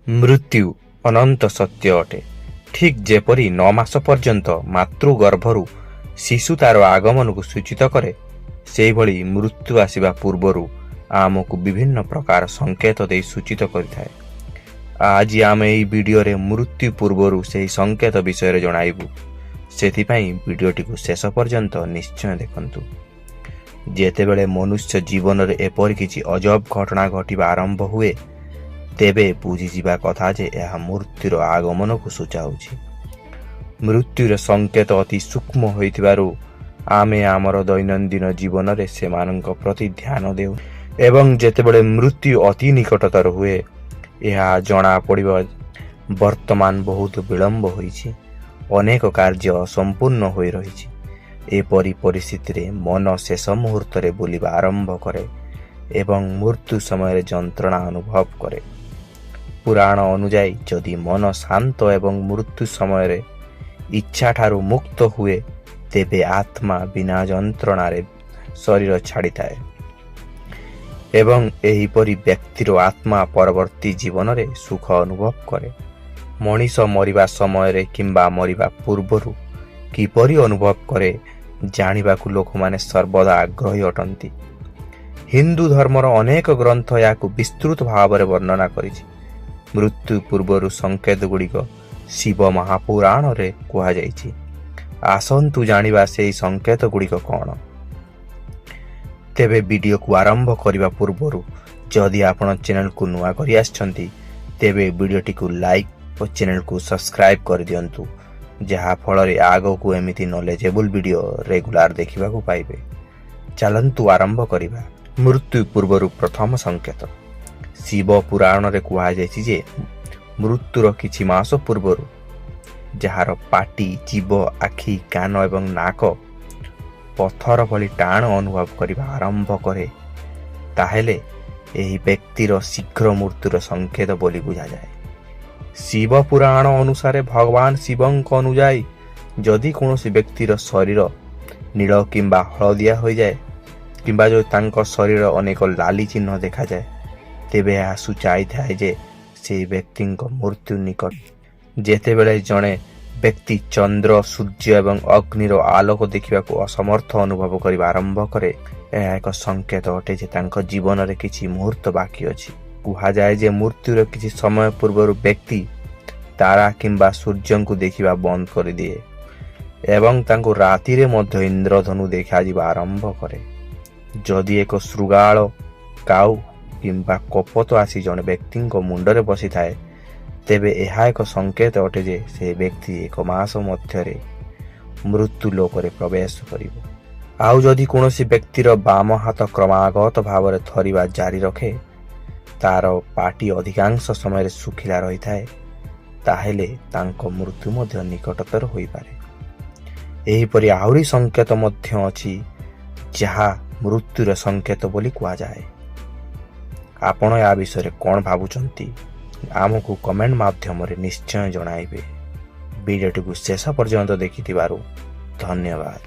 ମୃତ୍ୟୁ ଅନନ୍ତ ସତ୍ୟ ଅଟେ। ଠିକ୍ ଯେପରି 9 ମାସ ପର୍ଯ୍ୟନ୍ତ ମାତୃଗର୍ଭରୁ ଶିଶୁ ତାର ଆଗମନକୁ ସୂଚିତ କରେ, ସେହିଭଳି ମୃତ୍ୟୁ ଆସିବା ପୂର୍ବରୁ ଆମକୁ ବିଭିନ୍ନ ପ୍ରକାର ସଂକେତ ଦେଇ ସୂଚିତ କରିଥାଏ। ଆଜି ଆମେ ଏହି ଭିଡ଼ିଓରେ ମୃତ୍ୟୁ ପୂର୍ବରୁ ସେହି ସଂକେତ ବିଷୟରେ ଜଣାଇବୁ। ସେଥିପାଇଁ ଭିଡ଼ିଓଟିକୁ ଶେଷ ପର୍ଯ୍ୟନ୍ତ ନିଶ୍ଚୟ ଦେଖନ୍ତୁ। ଯେତେବେଳେ ମନୁଷ୍ୟ ଜୀବନରେ ଏପରି କିଛି ଅଜବ ଘଟଣା ଘଟିବା ଆରମ୍ଭ ହୁଏ, ତେବେ ବୁଝିଯିବା କଥା ଯେ ଏହା ମୃତ୍ୟୁର ଆଗମନକୁ ସୂଚାଉଛି। ମୃତ୍ୟୁର ସଂକେତ ଅତି ସୂକ୍ଷ୍ମ ହୋଇଥିବାରୁ ଆମେ ଆମର ଦୈନନ୍ଦିନ ଜୀବନରେ ସେମାନଙ୍କ ପ୍ରତି ଧ୍ୟାନ ଦେଉ ଏବଂ ଯେତେବେଳେ ମୃତ୍ୟୁ ଅତି ନିକଟତର ହୁଏ, ଏହା ଜଣା ପଡ଼ିବ ବର୍ତ୍ତମାନ ବହୁତ ବିଳମ୍ବ ହୋଇଛି, ଅନେକ କାର୍ଯ୍ୟ ଅସମ୍ପୂର୍ଣ୍ଣ ହୋଇ ରହିଛି। ଏପରି ପରିସ୍ଥିତିରେ ମନ ଶେଷ ମୁହୂର୍ତ୍ତରେ ବୁଲିବା ଆରମ୍ଭ କରେ ଏବଂ ମୃତ୍ୟୁ ସମୟରେ ଯନ୍ତ୍ରଣା ଅନୁଭବ କରେ। ପୁରାଣ ଅନୁଯାୟୀ, ଯଦି ମନ ଶାନ୍ତ ଏବଂ ମୃତ୍ୟୁ ସମୟରେ ଇଚ୍ଛାଠାରୁ ମୁକ୍ତ ହୁଏ, ତେବେ ଆତ୍ମା ବିନା ଯନ୍ତ୍ରଣାରେ ଶରୀର ଛାଡ଼ିଥାଏ ଏବଂ ଏହିପରି ବ୍ୟକ୍ତିର ଆତ୍ମା ପରବର୍ତ୍ତୀ ଜୀବନରେ ସୁଖ ଅନୁଭବ କରେ। ମଣିଷ ମରିବା ସମୟରେ କିମ୍ବା ମରିବା ପୂର୍ବରୁ କିପରି ଅନୁଭବ କରେ, ଜାଣିବାକୁ ଲୋକମାନେ ସର୍ବଦା ଆଗ୍ରହୀ ଅଟନ୍ତି। ହିନ୍ଦୁ ଧର୍ମର ଅନେକ ଗ୍ରନ୍ଥ ଏହାକୁ ବିସ୍ତୃତ ଭାବରେ ବର୍ଣ୍ଣନା କରିଛି। ମୃତ୍ୟୁ ପୂର୍ବରୁ ସଂକେତ ଗୁଡ଼ିକ ଶିବ ମହାପୁରାଣରେ କୁହାଯାଇଛି। ଆସନ୍ତୁ ଜାଣିବା ସେହି ସଂକେତ ଗୁଡ଼ିକ କ'ଣ। ତେବେ ଭିଡ଼ିଓକୁ ଆରମ୍ଭ କରିବା ପୂର୍ବରୁ ଯଦି ଆପଣ ଚ୍ୟାନେଲକୁ ନୂଆ କରି ଆସିଛନ୍ତି, ତେବେ ଭିଡ଼ିଓଟିକୁ ଲାଇକ୍ ଓ ଚ୍ୟାନେଲକୁ ସବସ୍କ୍ରାଇବ୍ କରିଦିଅନ୍ତୁ, ଯାହାଫଳରେ ଆଗକୁ ଏମିତି ନଲେଜେବୁଲ୍ ଭିଡ଼ିଓ ରେଗୁଲାର ଦେଖିବାକୁ ପାଇବେ। ଚାଲନ୍ତୁ ଆରମ୍ଭ କରିବା। ମୃତ୍ୟୁ ପୂର୍ବରୁ ପ୍ରଥମ ସଂକେତ। ଶିବ ପୁରାଣରେ କୁହାଯାଇଛି ଯେ ମୃତ୍ୟୁର କିଛି ମାସ ପୂର୍ବରୁ ଯାହାର ପାଟି, ଜିଭ, ଆଖି, କାନ ଏବଂ ନାକ ପଥର ଭଳି ଟାଣ ଅନୁଭବ କରିବା ଆରମ୍ଭ କରେ, ତାହେଲେ ଏହି ବ୍ୟକ୍ତିର ଶୀଘ୍ର ମୃତ୍ୟୁର ସଂକେତ ବୋଲି ବୁଝାଯାଏ। ଶିବ ପୁରାଣ ଅନୁସାରେ, ଭଗବାନ ଶିବଙ୍କ ଅନୁଯାୟୀ, ଯଦି କୌଣସି ବ୍ୟକ୍ତିର ଶରୀର ନୀଳ କିମ୍ବା ହଳଦିଆ ହୋଇଯାଏ କିମ୍ବା ଯଦି ତାଙ୍କ ଶରୀର ଅନେକ ଲାଲି ଚିହ୍ନ ଦେଖାଯାଏ, ତେବେ ଏହା ସୂଚାଇଥାଏ ଯେ ସେହି ବ୍ୟକ୍ତିଙ୍କ ମୃତ୍ୟୁ ନିକଟ। ଯେତେବେଳେ ଜଣେ ବ୍ୟକ୍ତି ଚନ୍ଦ୍ର, ସୂର୍ଯ୍ୟ ଏବଂ ଅଗ୍ନିର ଆଲୋକ ଦେଖିବାକୁ ଅସମର୍ଥ ଅନୁଭବ କରିବା ଆରମ୍ଭ କରେ, ଏହା ଏକ ସଂକେତ ଅଟେ ଯେ ତାଙ୍କ ଜୀବନରେ କିଛି ମୁହୂର୍ତ୍ତ ବାକି ଅଛି। କୁହାଯାଏ ଯେ ମୃତ୍ୟୁର କିଛି ସମୟ ପୂର୍ବରୁ ବ୍ୟକ୍ତି ତାରା କିମ୍ବା ସୂର୍ଯ୍ୟଙ୍କୁ ଦେଖିବା ବନ୍ଦ କରିଦିଏ ଏବଂ ତାଙ୍କୁ ରାତିରେ ମଧ୍ୟ ଇନ୍ଦ୍ରଧନୁ ଦେଖାଯିବା ଆରମ୍ଭ କରେ। ଯଦି ଏକ ଶୃଗାଳ, କାଉ କିମ୍ବା କପୋତ ଆସି ଜଣେ ବ୍ୟକ୍ତିଙ୍କ ମୁଣ୍ଡରେ ବସିଥାଏ, ତେବେ ଏହା ଏକ ସଂକେତ ଅଟେ ଯେ ସେ ବ୍ୟକ୍ତି ଏକ ମାସ ମଧ୍ୟରେ ମୃତ୍ୟୁ ଲୋକରେ ପ୍ରବେଶ କରିବ। ଆଉ ଯଦି କୌଣସି ବ୍ୟକ୍ତିର ବାମ ହାତ କ୍ରମାଗତ ଭାବରେ ଥରିବା ଜାରି ରଖେ, ତାର ପାଟି ଅଧିକାଂଶ ସମୟରେ ଶୁଖିଲା ରହିଥାଏ, ତାହେଲେ ତାଙ୍କ ମୃତ୍ୟୁ ମଧ୍ୟ ନିକଟତର ହୋଇପାରେ। ଏହିପରି ଆହୁରି ସଂକେତ ମଧ୍ୟ ଅଛି, ଯାହା ମୃତ୍ୟୁର ସଂକେତ ବୋଲି କୁହାଯାଏ। ଆପଣ ଏହା ବିଷୟରେ କ'ଣ ଭାବୁଛନ୍ତି, ଆମକୁ କମେଣ୍ଟ ମାଧ୍ୟମରେ ନିଶ୍ଚୟ ଜଣାଇବେ। ଭିଡ଼ିଓଟିକୁ ଶେଷ ପର୍ଯ୍ୟନ୍ତ ଦେଖିଥିବାରୁ ଧନ୍ୟବାଦ।